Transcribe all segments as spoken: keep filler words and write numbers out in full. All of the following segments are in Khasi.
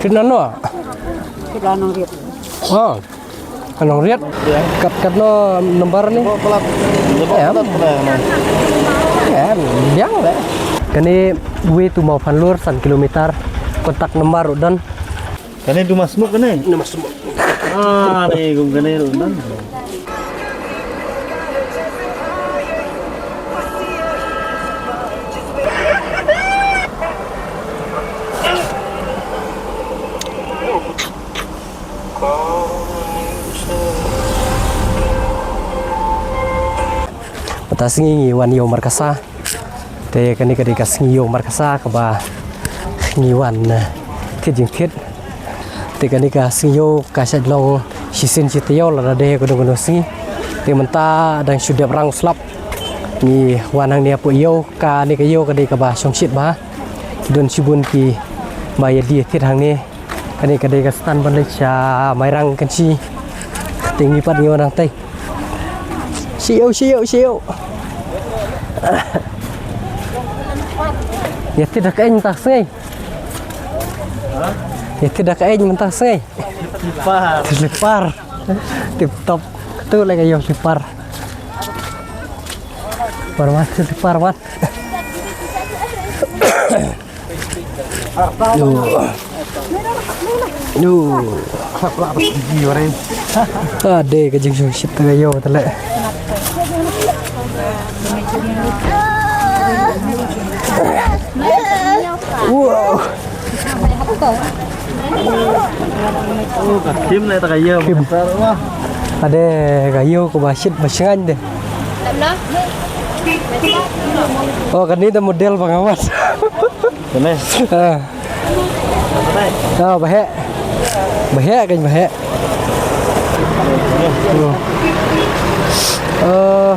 Kit nano? Kit la Nongriat. Oh. Nongriat. Kat, katno number ni? Em. Em, biang le. Kane way to Mawphanlur san kilometer. Contact number ruh don. Kane Dumasmuk kane? Dumasmuk. Ah, ne kum kane ruh don. Mynta sngi ngi wan ïew markasa. Te kane ka dei ka sngi ïew markasa kaba ngi wan, eh, thied jingthied. Te kane ka sngi ïew ka shait long shisien shi taïew lada dei kano kano sngi. Te mynta dang shu dep rang slap. Ngi wan hangne hapoh ïew, kane ka ïew ka dei kaba shongshit bha. Ki don shibun kiba ïa die thied hangne. Kane ka dei ka stand ban leit sha Mairang Kynshi. Te ngi pat ngi wan hangtei. Shi ïew, shi ïew, shi ïew. Ïa thied da ka eng mynta sngi. Ïa thied da ka eng mynta sngi. Slipar. Slipar. Tip top. Tu lagi ïew slipar. Parmat slipar mat. Yo. Yo. Ade ka jingshongshit ka ïew tale. Wow. Kim le ta ka ïew. Kim. Ade ka ïew kaba shit ba shngaiñ de. Oh, kane da model ba nga wan. Kane. Ah. Ah, ba heh. Ba heh kan ba heh. Hmm. Eh,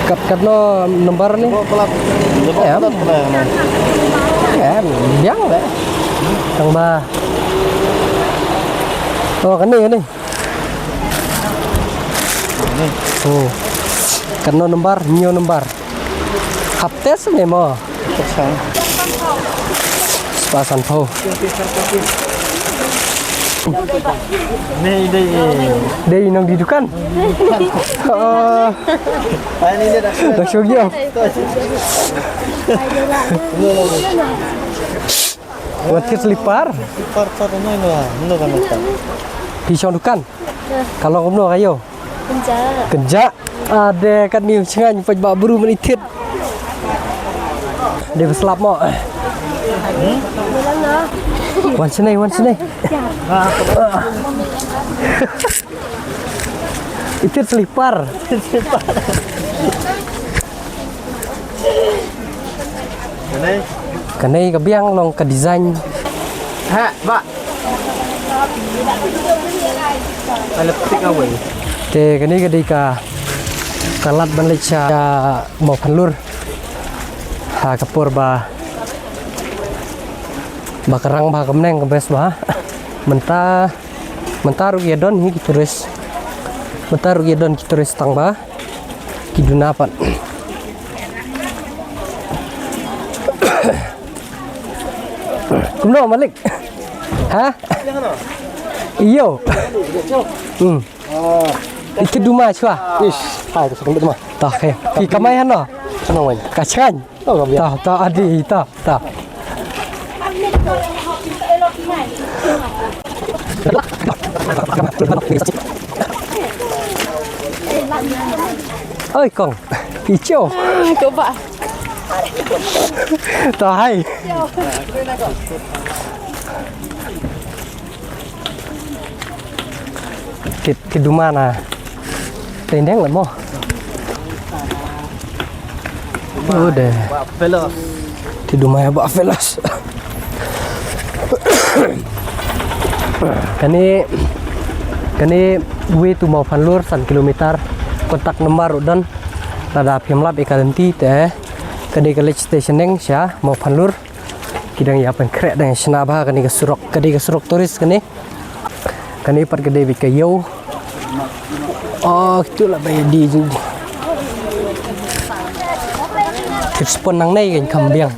kat, katno number ni? Em. Em, biang le. Tang ba. Oh, kane, kane. Oh. Katno number, hynñiew number. Hap test ne mo. Spah sanphew. Dei nongdie dukan. Oh. Dak shu ïa. Wat kit slipar. Slipar pat nai no, no kan no. Phi shong dukan. Ka long kumno ka ïew? Kynjah. Kynjah. Ade katne shngaiñ, peit ba bru mynta i thied. Dei ba slap mo. Wan shane, wan shane. I thied slipar. Kane ka biang long ka design. Ha, ba. Ala tik away. Te kane ka dei ka, ka lad ban leit sha Mawphanlur. Ha ka por ba, ba ka rang ba ka mneng ka best ba. Mynta, mynta ruh ïa don hi ki tourist. Mynta ruh ïa don ki tourist tang ba ki duna pat. Kumno malik? Ha? Iyo. Hmm. Iki duma chwa. Ish, hai ka sukun duma. Tah, okay. Ki kamai hano. Senang wai. Ka chran. Oh, ka biang. Tah, tah, adi, tah, tah. Oi, kong. Icho. Ko ba. Tah, hai. Kit, kit duma na. Tendeng lah mo. Oh, deh. Ba fellas. Kit duma ya ba fellas. Kane, kane way to Mawphanlur san kilometer. Contact number ruh don. Lada phim lap ïa ka lynti te. Kane ka leit station neng sha Mawphanlur. Ki dang ïa pynkhreh dang shna bha kane ka surok, kane ka surok tourist kane. Kane pat ka dei beit ka ïew. Oh, kitu la ba ïa die jing. Ki spon nangne kan kham biang.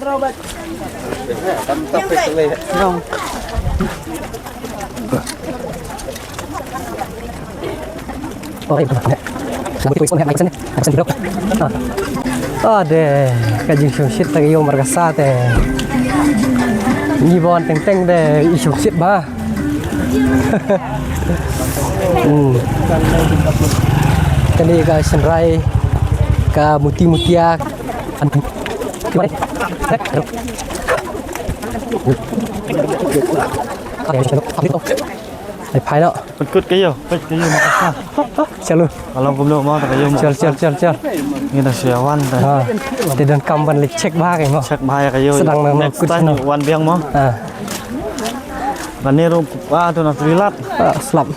Ade, ka jingshongshit ta ka ïew markasa te. Ngi ba wan teng teng te i shongshit bha. Hmm. Kane ka shynrai ka muti mutia. Ai phai noh. Pynkut ka ïew, peit ka ïew markasa. Chalo. Ka long kumno mo ta ka ïew markasa. Chal, chal, chal, chal. Ngi da shu wan ta. Ha. Te donkam ban leit check bha ka mo. Check bha ïa ka ïew. Sdang nang next time wan biang mo. Ha. Kane ruh pa tu na trilat. Ah, slap.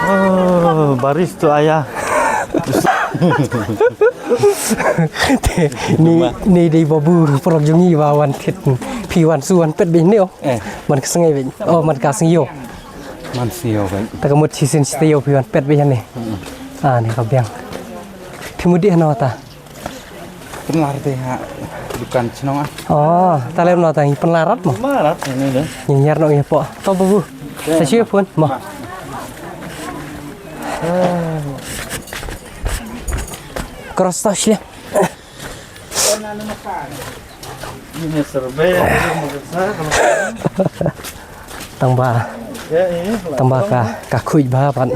Oh, baris tu aya. Te, ni, ni dei babu paralok jong ngi ba wan thied. Phi wan shu wan peit beit ne o. Eh. Man ka sngi beit. Oh, man ka sngi ïew. Man sngi ïew beit. Ta ka mut shisien shi taïew phi wan peit beit ne. Hmm. Ah, ni ka biang. Phi mut dei hano ta. Pynlar te ha dukan chnong ah. Oh, ta lem no ta ngi pynlar rat mo. Pynlar rat ni le. Ngi nyer no ngi po. To babu. Ta shi phone mo. Cross to shi. Ini survey. Tang ba. Ya, ini. Tang ba ka, ka khuid ba pat.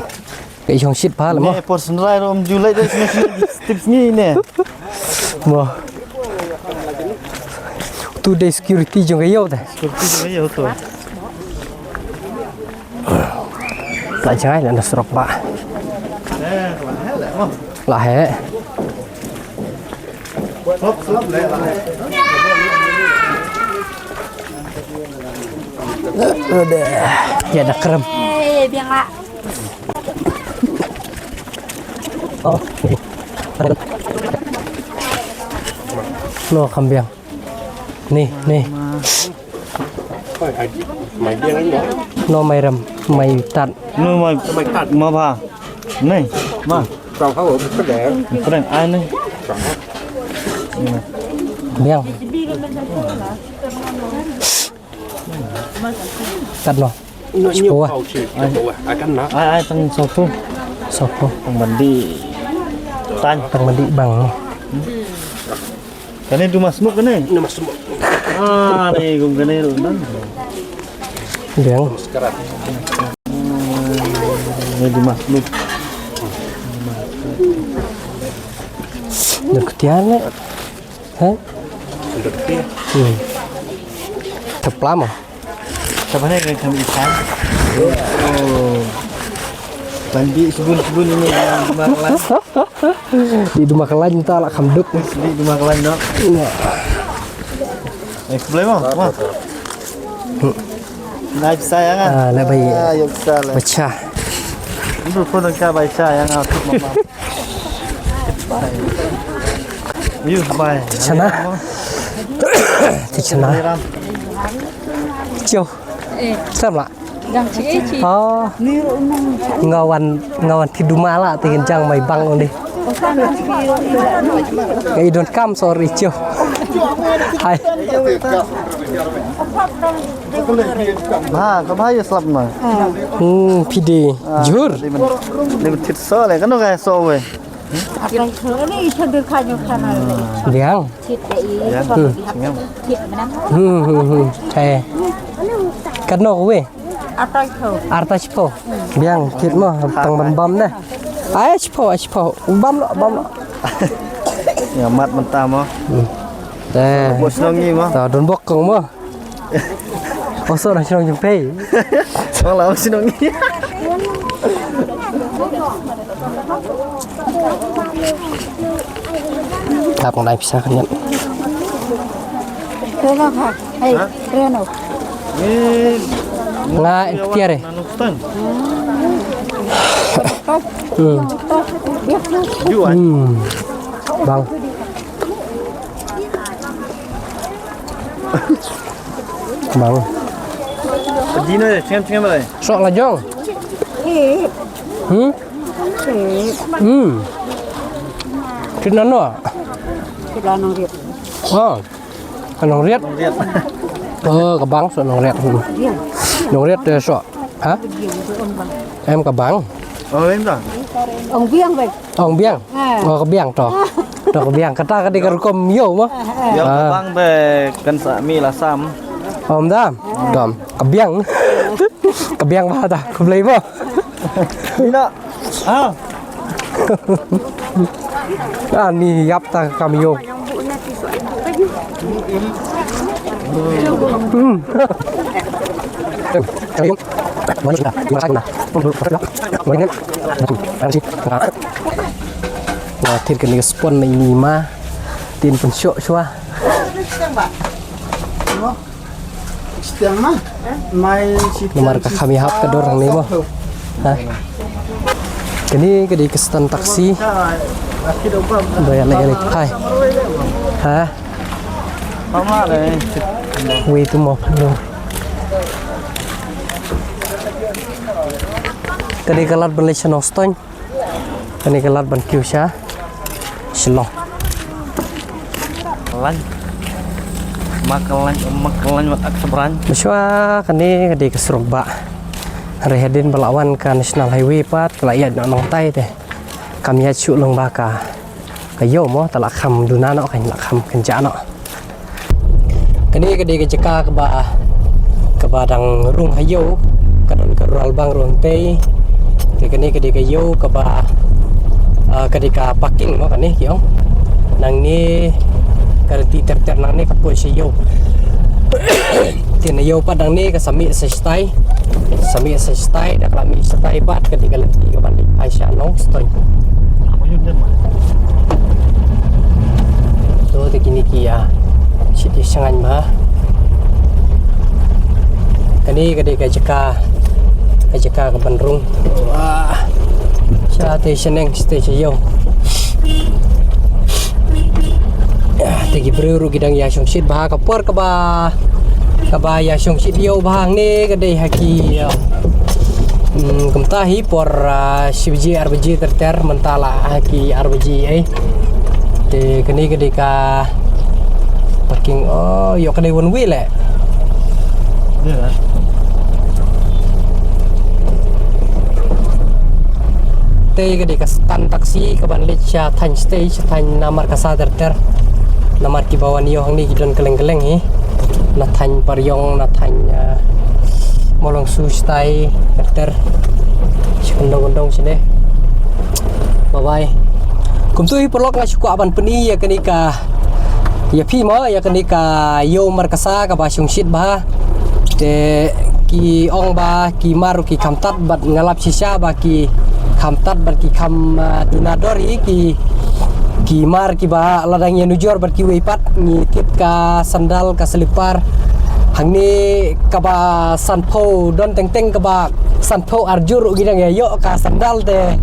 Ka i shongshit ba la mo. Ne, por sendrai rom julai dei sini, sini, tips ni ne. Mo. Tu dei security jong ka ïew te. Security jong ka ïew tu. La jngai la na surok ba. La he. Ya dah kerem. Oh. No, kam biang. Ni, ni. No, mai rem, mai tat. No, mai, mai tat. Ma ba. Ni, ma. Kren ai ni. Biang. Kat no. Ai, ai, tang sopo. Sopo. Tang mandi. Tan. Tang mandi bang. Kane du masmuk kane. Ni masmuk. Ah, ni gum kane lu nan. Biang. Ni du masmuk. Dah ketian le. Hah? Hmm. Teplam ah. Siapa ni yang kami ikan? Oh. Mandi sebun-sebun ini yang makan. Di rumah kelan ta lah khamduk. Di rumah kelan no. Eh, boleh mo? Mo. Nai pisa ïa nga. Ah, nai bai. Ah, ïa pisa lah. Bacha. Itu pun ka bai pisa ïa nga. Yu bai. Chana. Chana. Chiu. Sam la. Oh. Nga wan, nga wan thied duma la te ngan jang mai bang ong dei. Nga i donkam, sorry chiu. Hai. Ha, ka bha ïa slap na. Hmm, phi dei jhur. Ni men thied so le, kano ka so we. Biang. Hmm, hmm, hmm. Hai. Katno we? Arta shiphew. Biang, thied mo, tang ban bam ne. Ai shiphew, ai shiphew. Bam lo, bam lo. Ïa mat mynta mo. Hmm. Te. Bos nong ngi mo. Ta don bok kong mo. Oso na shnong jong pei. Song la shnong. Tap ngai pisa kan. Reno ha. Hai, Reno. Nga tiare. Hmm. Hmm. Bang. Bang. Dino, chem chem lai. Sok la jong. Hmm? Hmm. Kina no. Kina no riat. Ah. Nong riat. Oh, ka bang sok nong riat. Hmm. Nong riat te sok. Ha? Em ka bang. Oh, em da. Ong biang bhai. Ong biang. Ah. Oh, ka biang to. To ka biang. Kata ka dei ka rukom ïew mo. Ïew ka bang bhai kan sa mi la sam. Om da. Dom. Ka biang. Ka biang ba ta. Khublei mo. Ina. Ah. Ani ïap ta ka kam ïew. Nga thied kane ka spon na ini ma. Tin pynshoh shuwa. Namar ka kham ïahap ka dor hangne mo. Ha. Kane ka dei ka stand taxi. Ba ïa leit ïa leit phai. Ha. Wei tu mo. Ka dei ka lad ban leit sha Nongstoiñ. Kane ka lad ban kiew sha Shillong. Klan. Ma klan, ma klan, ma ak sabran. Mynshuwa kane ka dei ka surok bah. Hynrei hadien ba la wan ka National Highway pat ka la ïaid noh nongtai te. Kam ïaid shuh lang ba ka, ka ïew mo, te la kham duna noh, kan la kham kynjah noh. Kane ka dei ka jaka kaba, kaba dang rung ha ïew, ka don ka rural bang ruh hangtei. Te kane ka dei ka ïew kaba, ah, ka dei ka parking mo kane ki ong. Nangne ka reti ter ter nangne ka poi sha ïew. Te na ïew pat nangne ka sa mih sa shatai. Sa mih sa shatai, da ka la mih shatai pat ka dei ka lynti kaba leit phai sha Nongstoiñ. To te kine ki ïa shit ïa shngaiñ bha. Kane ka dei ka jaka, ka jaka kaban rung. Wah. Shatei shaneng shatei sha ïew. Te ki briew ruh ki dang ïa shongshit bha ka por kaba, kaba ïa shongshit ïew bha hangne ka dei ha ki, uh, mm, kumta hi por, uh, shi baje ar baje ter ter mynta la ha ki ar baje ei. Te kane ka dei ka parking, oh, ïoh ka dei one way leh. Te ka dei ka stand taxi kaban leit sha thaiñ shatei, sha thaiñ namar ka sa ter ter. Namar kiba wan ïew hangne ki don kylleng kylleng hi. Na thaiñ Pariong, na thaiñ, ah, Mawlongsu shatai ter ter. Shi kyndong kyndong shane. Bye bye. Kumtu hi paralok nga shu kwah ban pyni ïa kane ka, ïa phi mo, ïa kane ka ïew markasa kaba shongshit bha. Te ki ong ba ki mar ki kham tad bad nga lap shisha ba ki kham tad bad ki kham, ah, duna dor hi ki, ki mar kiba la dang ïa nujor bad kiwei pat ngi thied ka sandal ka slipar. Hangne kaba sanphew don teng teng kaba sanphew arjur ruh ngi dang ïa ïoh ka sandal te.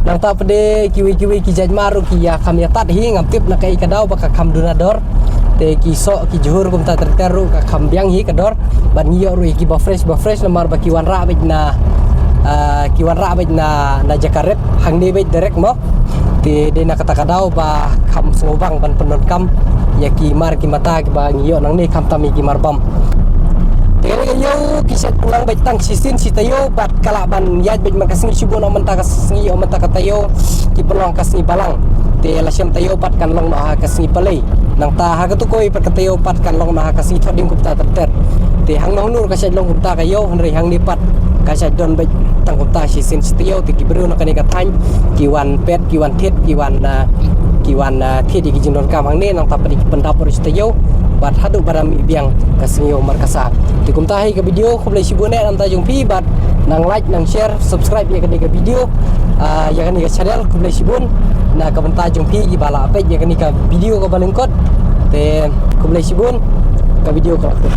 Nangta pat de kiwei kiwei ki jait mar ruh ki ïa kham ïa tad hi ngam tip na kaei ka daw ba ka kham duna dor. Te ki soh ki jhur kumta ter ter ruh ka kham biang hi ka dor. Bad ngi ïoh ruh ïa kiba fresh ba fresh namar ba ki wanrah beit na, ah, ki wanrah beit na, na jaka rep hangne beit direct mo. Te dei na kata ka daw ba kham sngewbang ban pyndonkam ïa ki mar ki mata kiba ngi ïoh nangne khamtam ïa ki mar bam. Te kane ka ïew ki shait pynlong beit tang shisien shi taïew bad ka lah ban ïaid beit man ka sngi shibun ym mynta ka sngi ym mynta ka taïew ki pynlong ka sngi balang. Te la shem taïew pat kan long noh ha ka sngi palei. Nangta ha katu kawei pat ka taïew pat kan long noh ha ka sngi thohdieng kumta ter ter. Te hangno hangno ruh ka shait long kumta ka ïew hynrei hangne pat ka shait don beit tang kumta shisien shi taïew te ki briew na kane ka thaiñ ki wan pet ki wan thied ki wan, ah, ki wan, ah, thied ïa ki jingdonkam hangne nangta pat ki pyndap ruh shi taïew bad haduh ba da mih biang ka sngi ïew markasa. Te kumta hi ka video khublei shibun eh nangta jong phi bad nang like nang share subscribe ïa kane ka video, ah, ïa kane ka channel khublei shibun na ka bynta jong phi kiba la peit ïa kane ka video kaba lyngkot. Te khublei shibun ka video ka la kut.